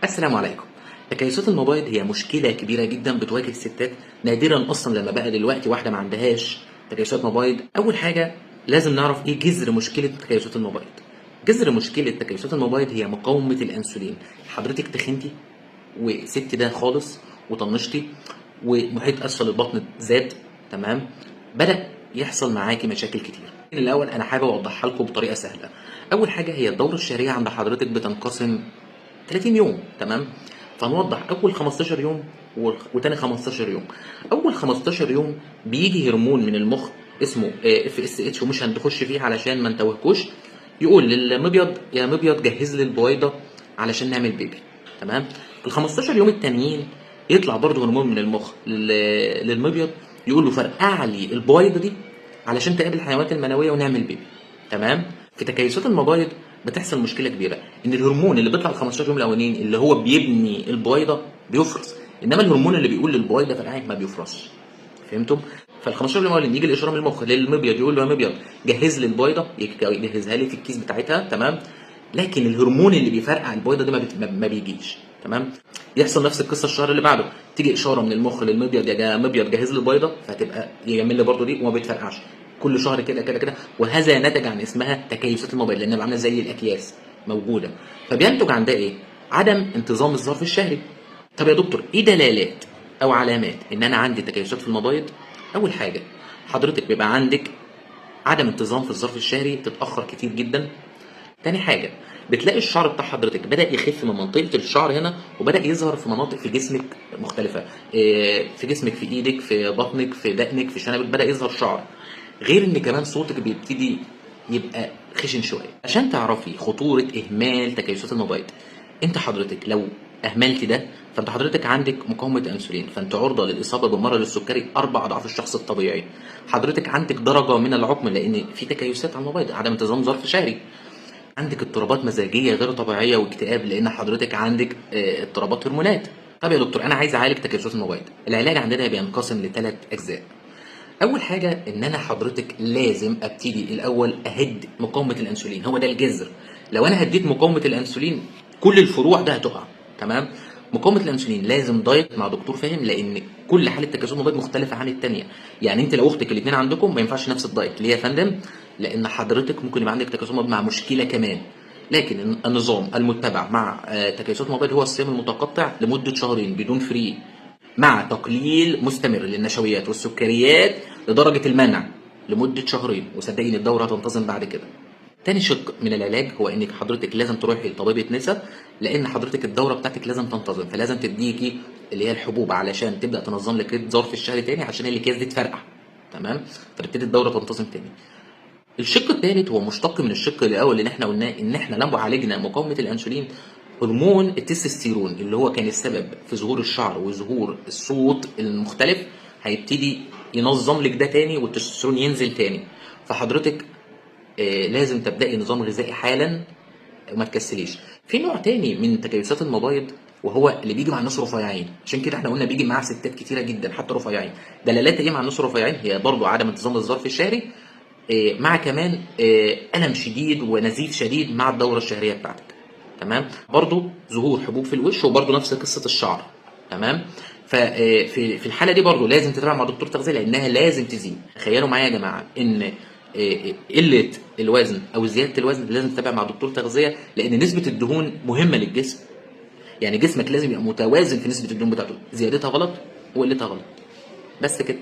السلام عليكم. تكيسات المبايض هي مشكلة كبيرة جدا بتواجه الستات، نادرا اصلا لما بقى دلوقتي واحدة ما عندهاش تكيسات مبايض. اول حاجة لازم نعرف ايه جذر مشكلة تكيسات المبايض. جذر مشكلة تكيسات المبايض هي مقاومة الانسولين. حضرتك تخنتي وسبتي ده خالص وطنشتي ومحيط اسفل البطن زاد، تمام، بدا يحصل معاكي مشاكل كتير. الاول انا حابب اوضحها لكم بطريقة سهلة. اول حاجة هي الدورة الشهرية عند حضرتك بتنقسم 30 يوم، تمام؟ فنوضح اول 15 يوم وتاني 15 يوم. اول 15 يوم بيجي هرمون من المخ اسمه FSH، ومش هنخش فيه علشان ما نتوهكوش، يقول للمبيض يا مبيض جهز لي البويضة علشان نعمل بيبي، تمام؟ في ال 15 يوم التانيين يطلع برضه هرمون من المخ للمبيض يقول له فرقع لي البويضة دي علشان تقابل الحيوانات المنوية ونعمل بيبي، تمام؟ في تكيسات المبايض بتحصل مشكلة كبيرة، ان الهرمون اللي بيطلع ال 15 يوم الاولانيين اللي هو بيبني البويضة بيفرز، انما الهرمون اللي بيقول للبويضه فرقعي ما بيفرزش. فهمتم؟ فال 15 يوم الاولانيين يجي الاشارة من المخ للمبيض يقول له يا مبيض جهز لي البويضة، يجهزها لي في الكيس بتاعتها، تمام؟ لكن الهرمون اللي بيفرقع البويضة دي ما بيجيش، تمام؟ يحصل نفس القصة الشهر اللي بعده، تيجي اشارة من المخ للمبيض يا مبيض جهز لي البويضة، فتبقى يعمل لي برضه دي وما بيتفرقعش. كل شهر كده كده كده، وهذا نتج عن اسمها تكيسات المبايض لانها عامله زي الاكياس موجودة. فبينتج عن ده ايه؟ عدم انتظام الظرف الشهري. طب يا دكتور ايه دلالات او علامات ان انا عندي تكيسات في المبايض؟ اول حاجة حضرتك بيبقى عندك عدم انتظام في الظرف الشهري، تتاخر كتير جدا. تاني حاجة بتلاقي الشعر بتاع حضرتك بدا يخف من منطقة الشعر هنا وبدا يظهر في مناطق في جسمك مختلفة، في جسمك، في ايدك، في بطنك، في دقنك، في شنبك، بدا يظهر شعر. غير ان كمان صوتك بيبتدي يبقى خشن شوية. عشان تعرفي خطورة اهمال تكيسات المبايض، انت حضرتك لو اهملتي ده فانت حضرتك عندك مقاومة انسولين، فانت عرضه للاصابة بمرض السكري 4 اضعاف الشخص الطبيعي. حضرتك عندك درجه من العقم لان في تكيسات على المبايض، عدم انتظام ظرف شهري. عندك اضطرابات مزاجيه غير طبيعية واكتئاب لان حضرتك عندك اضطرابات هرمونات. طب يا دكتور انا عايز اعالج تكيسات المبايض. العلاج عندنا بينقسم لثلاث اجزاء. اول حاجة ان انا حضرتك لازم ابتدي الاول اهد مقاومة الانسولين، هو ده الجذر. لو انا هديت مقاومة الانسولين كل الفروع ده هتقع، تمام؟ مقاومة الانسولين لازم دايت مع دكتور فاهم، لان كل حاله تكيسات المبايض مختلفة عن الثانية. يعني انت لو اختك الاثنين عندكم ما ينفعش نفس الدايت. ليه يا فندم؟ لان حضرتك ممكن يبقى عندك تكيسات مبايض مع مشكلة كمان. لكن النظام المتبع مع تكيسات المبايض هو الصيام المتقطع لمدة شهرين بدون free، مع تقليل مستمر للنشويات والسكريات لدرجة المنع لمدة شهرين، وصدقيني الدورة هتنتظم بعد كده. تاني شق من العلاج هو انك حضرتك لازم تروحي لطبيبة نساء، لان حضرتك الدورة بتاعتك لازم تنتظم، فلازم تديكي اللي هي الحبوب علشان تبدأ تنظم لك ظرف الشهر تاني عشان الاكياس دي تفرقع، تمام؟ فتبتدي الدورة تنتظم تاني. الشق الثالث هو مشتق من الشق الاول اللي احنا قلناه، ان احنا لما عالجنا مقاومة الانسولين هرمون التستوستيرون اللي هو كان السبب في ظهور الشعر وظهور الصوت المختلف هيبتدي ينظم لك ده تاني والتستوستيرون ينزل تاني. فحضرتك لازم تبداي نظام غذائي حالا وما تكسليش. في نوع تاني من تكيسات المبايض وهو اللي بيجي مع الناس رفيعين، عشان كده احنا قلنا بيجي مع ستات كتيرة جدا حتى رفيعين. دلالات ايه مع الناس الرفيعين؟ هي برضو عدم انتظام الظرف الشهري، مع كمان الم شديد ونزيف شديد مع الدورة الشهرية بتاعتك، تمام؟ برضو ظهور حبوب في الوش، وبرضو نفس قصة الشعر، تمام؟ ففي في الحالة دي برضو لازم تتابع مع دكتور تغذية لانها لازم تزيد. تخيلوا معايا يا جماعة ان قلة الوزن او زيادة الوزن لازم تتابع مع دكتور تغذية، لان نسبه الدهون مهمة للجسم. يعني جسمك لازم يبقى متوازن في نسبه الدهون بتاعته، زيادتها غلط وقلتها غلط. بس كده.